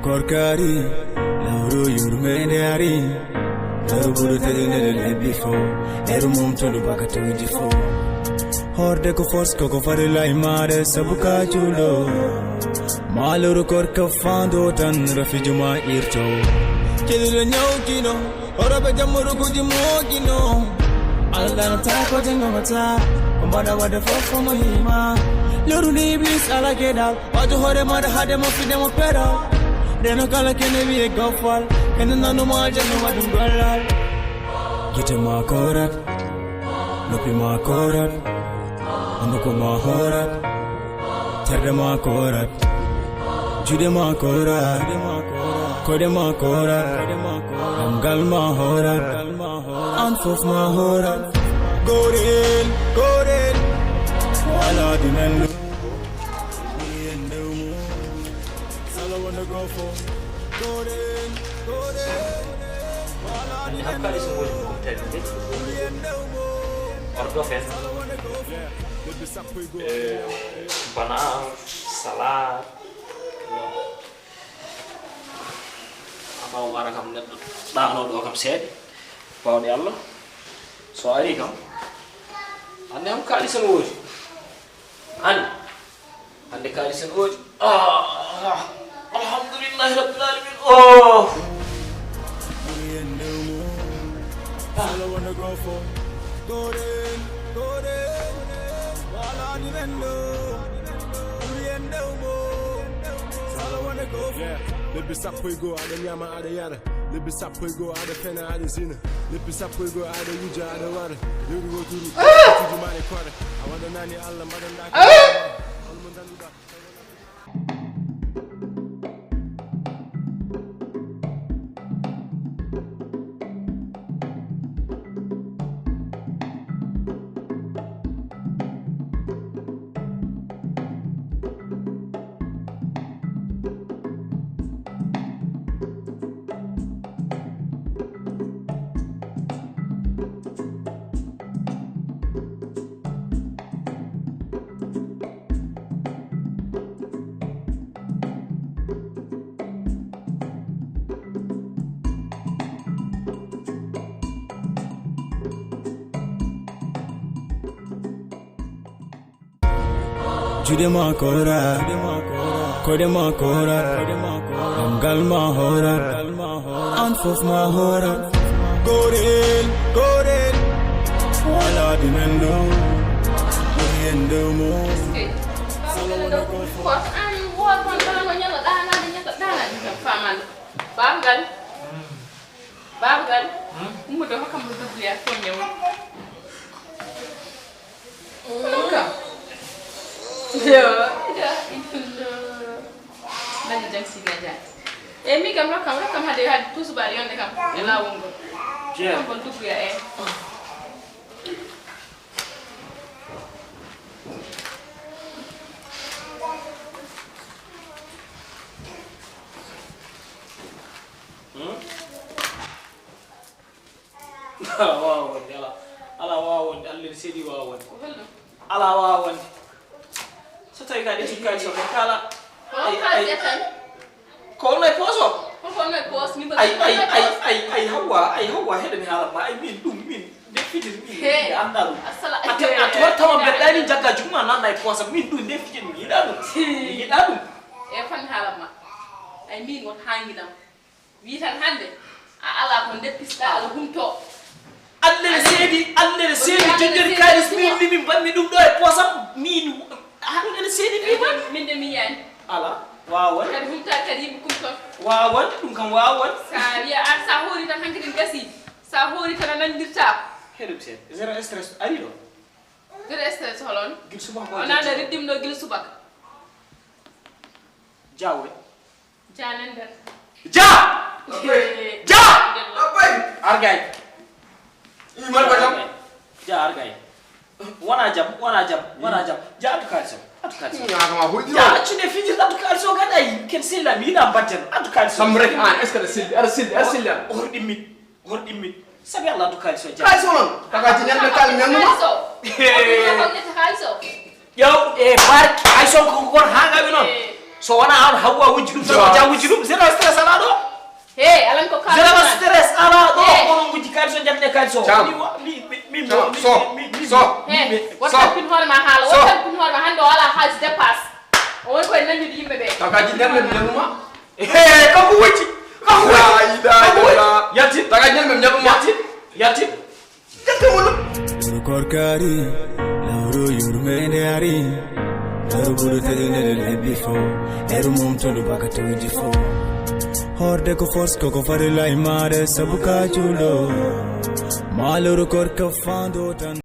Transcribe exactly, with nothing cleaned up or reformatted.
Korkari, lawru yurmende ari. Lawru buru tedinele lebbi fo. Eru mum tulu baka tawji fo. Horde ko force ko ko fari lai mare sabuka julo. Maluru korka fando tan rafijuma irto. Kidule nyau kino. Oroɓe jammurukuji moogino. Allah ɗanata ko jangomata. Ko mbaɗa waɗde fof ko mo yima. Loruni iblis ala geɗal. Wajo hoore maɗa haade mo fide mo peɗa. Reno kala kene wiye gofal. Kene nanuma aljanna waɗum gollal. Gite ma korat. Noppi ma korat. Hunduko ma horat. Terɗe ma korat. Juuɗe ma korat. Koyɗe ma korat. Ɗemngal ma horat. An fof ma horat. Gorel, gorel. Wala ɗumen ɗo. Ɓuri en ɗewmo. Sala wonde gofo. Gorel, gorel. Wala ɗumen ɗo. Ɓuri en ɗewmo. Ordo fen. Eh, bana, salad. Ama o wara kam neɗɗo ɗaano ɗo kam seeɗa. Bawɗe Allah. So ari kam. Anne kam kaalis en woodi. An. Hannde kaalis en woodi. Ah, alhamdulillahi rabbil alamin. Oh. Yeah. Lebbi sappo e goo aɗa ñaama aɗa yara. Lebbi sappo e goo aɗa fena aɗa zina. Lebbi sappo e goo aɗa wuja aɗa wara. Lewru woturu. Tuji ma e kora. A waɗanani Allah mbaɗanɗa ko. Holmo ganduɗa. Juuɗe ma korat. Koyɗe ma korat. Ɗemngal ma horat. An fof ma horat. Gorel, gorel. Wala ɗumen ɗo. Ɓuri en ɗewmo. Ko an woor kon kala ko ñalla ɗaanaade ñalla ɗaanaade kam faamaande. Baaba Gal. Baaba Gal. Ummude hokkam mo dogguya ko ñawu. Ɗum kam. Yo. Dañi jam si gaja. E mi kam rokkam rokkam hade hade tusubaade yonde kam e laawol ngol. Kam kon dugguya e. Ala wawa wonde ala. Ala wawa wonde allah ne seedi wawa wonde. Ala wawa wonde. So tawi ka ɗe cukkaji so ɓe kala. Ay ay. Ko wonno e poos o? Ay ay ay ay ay hawwa ay hawwa heɗe mi haalat ma ay min ɗum min nde fijir min mi annda ɗum. A tawat tawa mbeɗɗani jagga jumma nanna e poosam min ɗum nde fijir mi yiɗa ɗum. Mi yiɗa ɗum. E fan haalat ma ay min won hanginam. Wi tan hannde a ala ko ndeppisɗa aɗa humto. Allel seedi allel seedi joƴƴori kalis min mi min mbanmi ɗum ɗo e poosam min allel seedi mbiman. Min de mi yiyani. Ala wawan. Kadi humta kadi yimɓe kumton. Wawan ɗum kam wawan. Sa wiya ar sa hoori tan hankadi gasi. Sa hoori tan a nandirta. Heɗum seeɗa zéro stress ari ɗo. Zéro stress holon? Gil subaka. Onano riddimno gil subaka. Jawe. Janen nder. Ja! Ja! Argay. Imal ba jam. Ja argay. Wona jam, wona jam, wona jam. Ja addu kaliso. Addu kaliso. Ngama hujjo. Ja accu ne fijir addu kaliso gadai. Ken sila mi na badjan. Addu kaliso. Samrek an est-ce que sila? Ar sila, ar sila. Hor dimmi. Hor dimmi. Sabi Allah addu kaliso ja. Kaliso non. Taka ci ñande kal ñande. Kaliso. Kaliso. Yow e barki ay sonko ko kon ha ngawi non. So wona an Hawwa wujji ɗum tan, o ja wujji ɗum. Zéro stress ala ɗo. He, alan ko ka. Zéro stress ala ɗo. Kono wujji kadi so jatne kadi so. Cam. Mi wa- mi mi mi mi Cam. So. Mi So. He, mi- wata so. Pin hoore ma haala. So. Wata pin hoore ma hande o ala haaj dépasse. O woni koye nannude yimɓe ɓe. Kakaji nden ɓe mbiyanuma. He, kanko wujji. Kanko wujji. La ilaha illallah. Yaltin. Kakaji nden ɓe mbiyanuma. Yaltin. Yaltin. Lewru korka ari, lewru yurmeende ari. Lewru ɓuri teddude lebbi fof, lewru mumtudu bakatuuji fof. Hoorde ko force koko farilla e maare sabu ka juulɗo. Ma lewru korka faando tan.